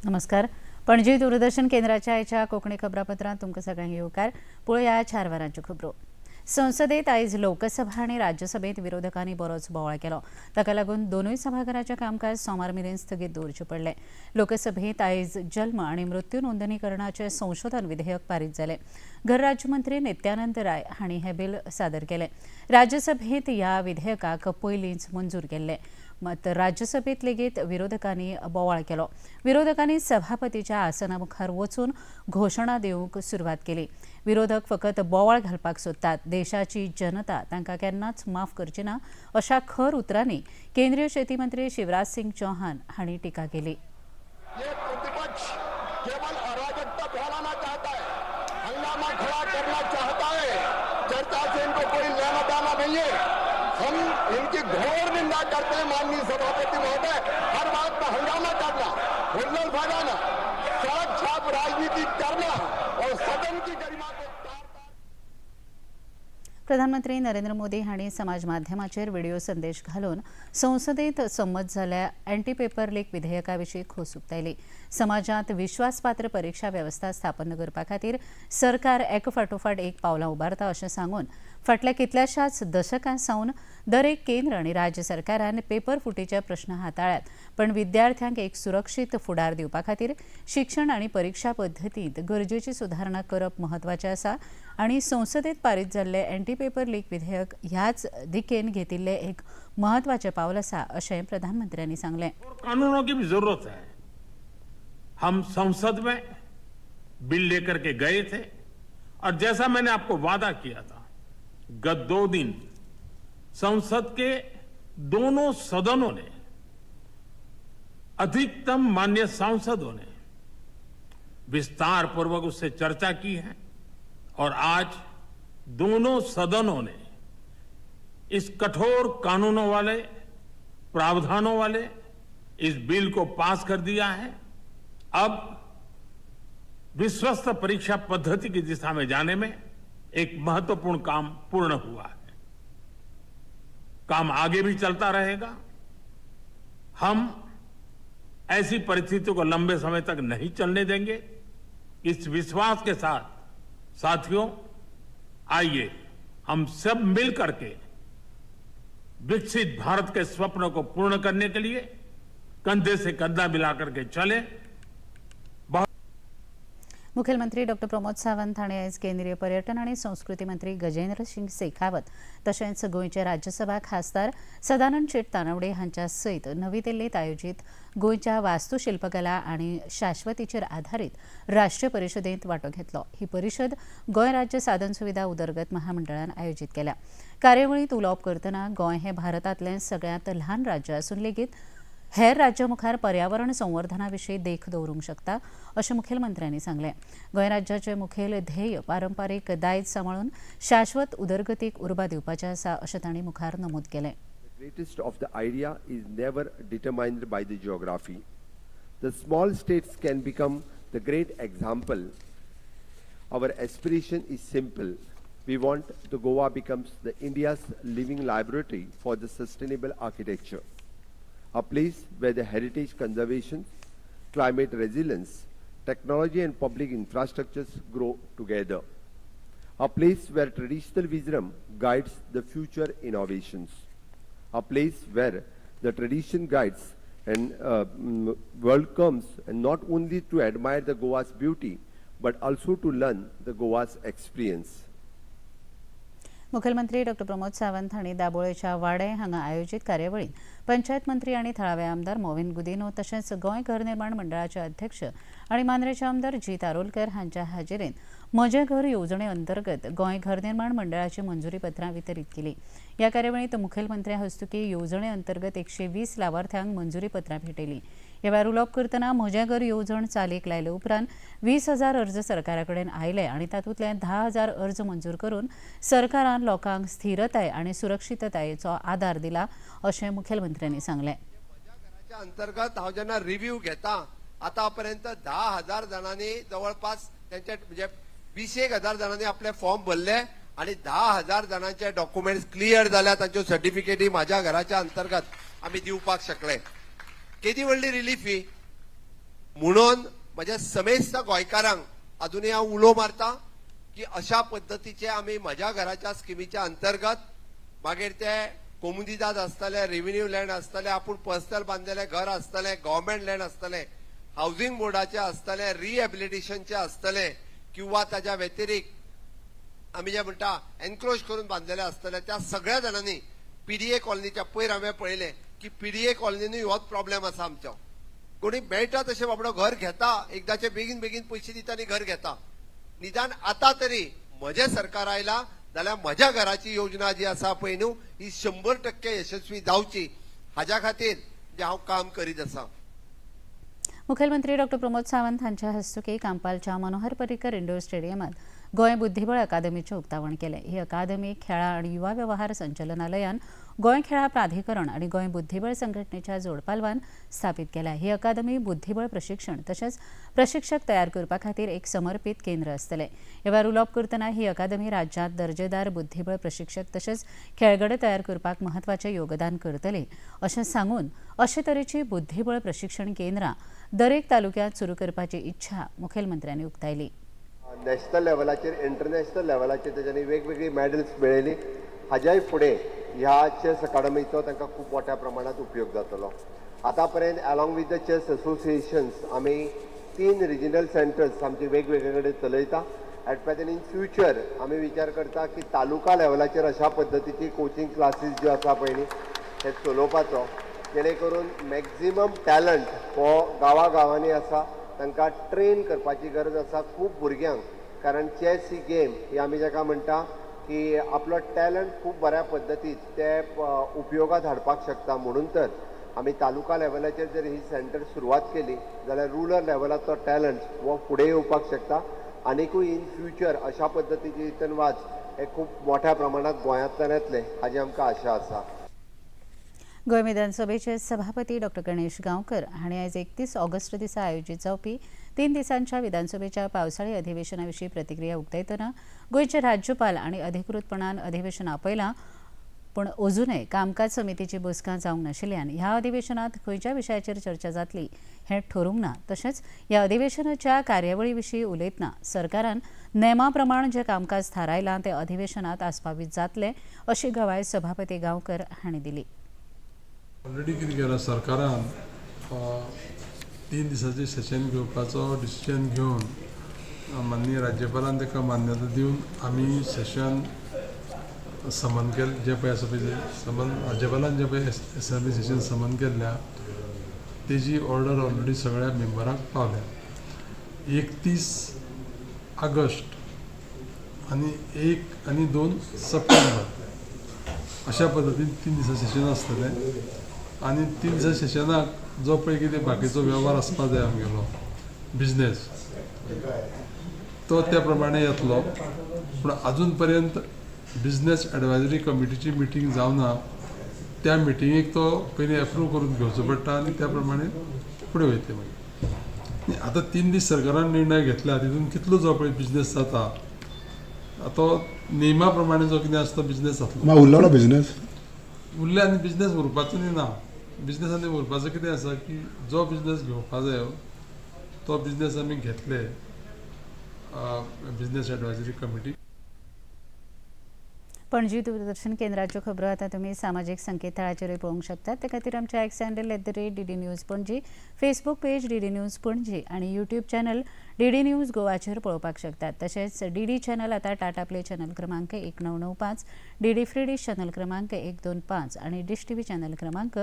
नमस्कार. पणजी दूरदर्शन केंद्राच्या आयच्या कोंकणी खबरापत्रांत तुमकां सगळ्यांक येवकार. पळोवया 4 वरांच्यो खबरो. संसदेत आयज लोकसभा आनी राज्यसभेत विरोधकांनी बरोच बोवाळ केलो. ताका लागून दोनूय सभाघराचें कामकाज सोमार मेरेन स्थगीत दवरचें पडलें. लोकसभेत आयज जल्म आनी मृत्यू नोंदणीकरणाचें संशोधन विधेयक पारीत जालें. घर राज्यमंत्री नित्यानंद राय हांणी हें बील सादर केलें. राज्यसभेत ह्या विधेयकाक पयलींच मंजूर केल्लें. मात राज्यसभेत लेगीत विरोधकांनी बोवाळ केलो. विरोधकांनी सभापतीच्या आसना मुखार वचून घोशणा दिवंक सुरवात केली. विरोधक फकत बोवाळ घालपाक सोदतात, देशाची जनता तांकां केन्नाच माफ करची ना, अशा खर उतरांनी केंद्रीय शेती मंत्री शिवराज सिंग चौहान हांणी टिका केली. ये प्रतिपक्ष केवल अराजकता फैलाना चाहता है, हंगामा खड़ा करना चाहता है. चर्चा से इनको कोई लेना देना नहीं है. हम इनकी घोर निंदा करते हैं, माननीय सभापति महोदय. हर बात में हंगामा करना, हुल्लड़ फैलाना, सड़क छाप राजनीति करना और सदन की गरिमा को तार तार प्रधानमंत्री नरेंद्र मोदी हांणी समाज माध्यमाचेर व्हिडिओ संदेश घालून संसदेत संमत जाल्ल्या अँटी पेपर लीक विधेयका विशीं खोस उक्तायली. समाजांत विश्वासपात्र परिक्षा वेवस्था स्थापन करपा खातीर सरकार एक फाटोफाट एक पावलां उबारता अशें सांगून फाटल्या कितल्याशाच दशकां सावन दरेक केंद्र आनी राज्य सरकारान पेपर फुटीचे प्रश्न हाताळ्यात, पण विद्यार्थ्यांक एक सुरक्षीत फुडार दिवपा खातीर शिक्षण आनी परिक्षा पद्दतींत गरजेची सुदारणा करप म्हत्वाचें आसा आनी संसदेत पारीत जाल्ले अँटी पेपर लीक विधेयक ह्याच दिकेन घेतिल्लें एक म्हत्वाचें पावल आसा, अशें प्रधानमंत्र्यांनी सांगलें. और कानूनों की भी जरूरत है. हम संसद में बिल लेकर के गए थे और जैसा मैंने आपको वादा किया था, गत 2 दिन संसद के दोनों सदनों ने, अधिकतम मान्य सांसदों ने विस्तार पूर्वक उससे चर्चा की है और आज दोनों सदनों ने इस कठोर कानूनों वाले, प्रावधानों वाले इस बिल को पास कर दिया है. अब विश्वस्त परीक्षा पद्धति की दिशा में जाने में एक महत्वपूर्ण काम पूर्ण हुआ है. काम आगे भी चलता रहेगा. हम ऐसी परिस्थितियों को लंबे समय तक नहीं चलने देंगे. इस विश्वास के साथ, साथियों, आइए हम सब मिल करके विकसित भारत के स्वप्न को पूर्ण करने के लिए कंधे से कंधा मिलाकर के चले. मुखेलमंत्री डॉक्टर प्रमोद सावंत हांणी आयज केंद्रीय पर्यटन आनी संस्कृती मंत्री गजेंद्र सिंग शेखावत तशेंच गोंयचे राज्यसभा खासदार सदानंद शेट तानावडे हांच्या सयत नवी दिल्लीत आयोजीत गोंयच्या वास्तुशिल्पकला आनी शाश्वतीचेर आधारीत राष्ट्रीय परिशदेंत वांटो घेतलो. ही परिशद गोंय राज्य साधन सुविधा उदरगत महामंडळान आयोजीत केल्या. कार्यावळींत उलोवप करतना गोंय हें भारतांतलें सगळ्यांत ल्हान राज्य आसून लेगीत हेर राज्यां मुखार पर्यावरण संवर्धना विशीं देख दवरूंक शकता, अशें मुखेलमंत्र्यांनी सांगलें. गोंय राज्याचें मुखेल ध्येय पारंपारीक दायज सांबाळून शाश्वत उदरगतीक उर्बा दिवपाचें आसा, अशें तांणी मुखार नमूद केलें. The greatest of the idea is never determined by the geography. The small states can become the great example. Our aspiration is simple. We want the Goa becomes the India's living laboratory for the sustainable architecture. A place where the heritage conservation, climate resilience, technology and public infrastructures grow together. A place where traditional wisdom guides the future innovations. A place where the tradition guides and world comes and not only to admire the Goa's beauty, but also to learn the Goa's experience. मुखेलमंत्री doctor Pramod Sawant हांणी दाबोळेच्या वाडे हांगा आयोजीत कार्यावळींत पंचायत मंत्री आनी थळावे आमदार मोविन गुदिन्हो तशेंच गोंय घर निर्माण मंडळाचे अध्यक्ष आनी मांद्रेचे आमदार जीत आरोलकर हांच्या हाजेरेन म्हजें घर येवजणे अंतर्गत गोंय घर निर्माण मंडळाची मंजुरी पत्रां वितरीत केली. ह्या कार्यावळींत मुखेलमंत्र्या हस्तुकी येवजणे अंतर्गत 120 लावार्थ्यांक मंजुरी पत्रां भेटयली. ह्या वेळार उलोवप करतना म्हजें घर येवजण चालीक लायले उपरांत 20,000 अर्ज सरकारा कडेन आयले आनी तातूंतले 10,000 अर्ज मंजूर करून सरकारान लोकांक स्थिरताय आनी सुरक्षिततायेचो आदार दिला, अशें मुखेलमंत्र्यांनी सांगलें. म्हज्या घराच्या अंतर्गत हांव जेन्ना रिव्ह्यू घेता, आतापर्यंत 10,000 जाणांनी जवळपास त्यांचे, म्हणजे 20 एक हजार जाणांनी आपले फॉर्म भरले आणि 10,000 जाणांचे डॉक्युमेंट्स क्लियर जाल्या. तांच्यो सर्टिफिकेटी माझ्या घराच्या अंतर्गत आमी दिवपाक शकले. केदी व्हडली रिलीफ ही. म्हणून म्हज्या समेस्त गोंयकारांक अजुनूय हांव उलो मारता की अशा पद्दतीचे आमी म्हज्या घराच्या स्किमीच्या अंतर्गत, मागीर ते कोमुनिदाद आसतले, रेव्हेन्यू लँड आसतले, आपूण पर्सनल बांदलेलें घर आसतलें, गव्हर्मेंट लँड आसतलें, हावसिंग बोर्डाचें आसतलें, रिहॅबिलिटेशनचें आसतलें, किंवा ताज्या व्यतिरिक्त आमी जे म्हणटा एनक्रोच करून बांदलेले आसतले, त्या सगळ्या जाणांनी पीडीए कॉलनीच्या, पयर हांवें पळयलें की पीडीए कॉलनीनूय होच प्रॉब्लेम आसा आमचो. कोणी मेळटा तशें बाबडो घर घेता, एकदाचे बेगीन बेगीन पयशे दिता आनी घर घेता. निदान आतां तरी म्हजें सरकार आयलां जाल्यार म्हज्या घराची योजना जी आसा पळय न्हू, ही 100% यशस्वी जावची हाज्या खातीर जे हांव काम करीत आसा. मुखेलमंत्री डॉक्टर प्रमोद सावंत हांच्या हस्तुकी कांपालच्या मनोहर पर्रीकर इंडोर स्टेडियमात गोंय बुद्धिबळ अकादमीचें उक्तावण केलें. ही अकादमी खेळां आनी युवा व्यवहार संचालनालयान गोंय खेळां प्राधिकरण आनी गोंय बुद्धिबळ संघटनेच्या जोडपालवान स्थापीत केल्या. ही अकादमी बुद्धिबळ प्रशिक्षण तशेंच प्रशिक्षक तयार करपा खातीर एक समर्पीत केंद्र आसतलें. ह्या वेळार उलोवप करतना ही अकादमी राज्यांत दर्जेदार बुद्धिबळ प्रशिक्षक तशेंच खेळगडे तयार करपाक म्हत्वाचें योगदान करतले अशें सांगून अशे तरेची बुद्धिबळ प्रशिक्षण केंद्रां दरेक तालुक्यांत सुरू करपाची इच्छा मुखेलमंत्र्यांनी उक्तायली. नॅशनल लेवलाचेर, इंटरनॅशनल लेवलाचेर तेच्यांनी वेगवेगळी मॅडल्स मेळयली. हाज्याय फुडें ह्या चॅस अकाडमीचो तांकां खूब मोठ्या प्रमाणात उपयोग जातलो. आतां पर्यंत along with the chess associations आमी 3 रिजनल सेंटर्स आमचे वेगवेगळे कडेन चलयता. एट प्रेझेंट इन फ्युचर आमी विचार करता की तालुका लेवलाचेर अशा पद्दतीची कोचिंग क्लासीस ज्यो आसा पळय न्ही, ते चलोवपाचो, जेणे करून मॅक्झिमम टॅलंट हो गांवागांवांनी आसा, तांकां ट्रेन करपाची गरज आसा खूब भुरग्यांक. कारण चॅस ही गेम ही आमी जाका म्हणटा की आपलो टॅलंट खूब बऱ्या पद्दतीन ते उपयोगात हाडपाक शकता. म्हणून तर आमी तालुका लेवलाचेर जर ही सेंटर सुरवात केली जाल्यार रुरल लेवलाचो टॅलंट हो फुडें येवपाक शकता. आनिकूय इन फ्युचर अशा पद्दतीची रिटर्न वाच हे खूब मोठ्या प्रमाणात गोंयांतल्यान येतले हाजी आमकां आशा आसा. गोंय विधानसभेचे सभापती डॉक्टर गणेश गांवकर हांणी आयज 31 ऑगस्ट दिसा आयोजीत जावपी 3 दिसांच्या विधानसभेच्या पावसाळी अधिवेशना विशीं प्रतिक्रिया उक्तायतना गोंयचे राज्यपाल आनी अधिकृतपणान अधिवेशन आपयलां, पूण अजुनय कामकाज समितीची बसका जावंक नाशिल्ल्यान ह्या अधिवेशनात खंयच्या विशयाचेर चर्चा जातली हें ठरोवंक ना. तशेंच ह्या अधिवेशनाच्या कार्यावळी विशीं उलयतना सरकारान नेमा प्रमाण जें कामकाज थारायलां तें अधिवेशनात आस्पावीत जातलें अशी गवाय सभापती गांवकर हांणी दिली. ऑलरेडी कितें केलां सरकारान, 3 दिसांचें सेशन घेवपाचो डिसिजन घेवन माननीय राज्यपालान ताका मान्यता दिवन आमी सेशन समन केलें. जें पळय आसा पळय तें समन राज्यपालान जें पळय एसेंब्ली सेशन समन केल्ल्या तेजी ऑर्डर ऑलरेडी सगळ्या मेंबरांक पावल्या. 31 ऑगस्ट आनी 1 आनी 2 सप्टेंबर अशा पद्दतीन 3 दिसां सेशन आसतलें. आनी 3 दिसां सेशनाक जो पळय कितें बाकीचो वेव्हार आसपा जाय आमगेलो बिजनेस तो त्या प्रमाणे येतलो. पूण आजून पर्यंत बिजनेस एडवायजरी कमिटीची मिटींग जावना. त्या मिटिंगेक तो पयलीं एप्रूव करून घेवचो पडटा आनी त्या प्रमाणे फुडें वयतले मागीर. आतां 3 दीस सरकारान निर्णय घेतला, तितून कितलो जो पळय बिजनेस जाता तो नेमा प्रमाणे जो कितें आसता बिजनेस जातलो. उरलो ना बिजनेस? उरले आनी बिजनेस उरपाचो न्ही ना. बिजनेस आनी उरपाचो कितें आसा की जो बिजनेस घेवपा जायो तो बिजनेस आमी घेतले business advisory committee. Panaji Doordarshan केंद्राच्यो खबरो आतां तुमी सामाजीक संकेतथळाचेरूय पळोवंक शकतात. ते खातीर आमच्या X handle @DDNews Panaji, Facebook page DD News Panaji आनी यूट्यूब चॅनल डीडी न्यूज गोवाचेर पळोवपाक शकतात. तशेंच डीडी चॅनल आतां टाटा प्ले चॅनल क्रमांक 1995, डीडी फ्री डिश चॅनल क्रमांक 125 आनी डिश टीव्ही चॅनल क्रमांक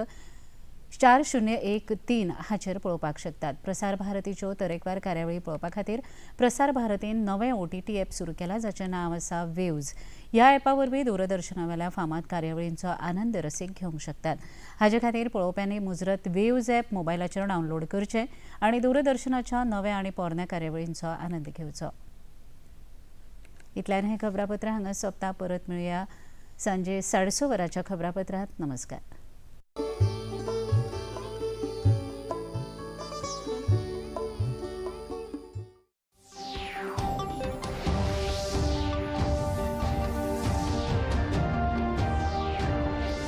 4013 हाचेर पळोवपाक शकतात. प्रसार भारतीच्यो तरेकवार कार्यावळी पळोवपा खातीर प्रसार भारतीन नवें OTT app सुरू केलां, जाचें नांव आसा वेव्ज. ह्या एपा वरवीं दूरदर्शनावेल्या फामाद कार्यावळींचो आनंद रसीक घेवंक शकतात. हाजे खातीर पळोवप्यांनी मुजरत वेव्ज एप मोबायलाचेर डावनलोड करचें आनी दूरदर्शनाच्या नव्या आनी पोरण्या कार्यावळींचो आनंद घेवचो. इतल्यान हें खबरापत्र हांगा सोंपता. परत मेळुया सांजे 6:30 वरांच्या खबरापत्रांत. नमस्कार.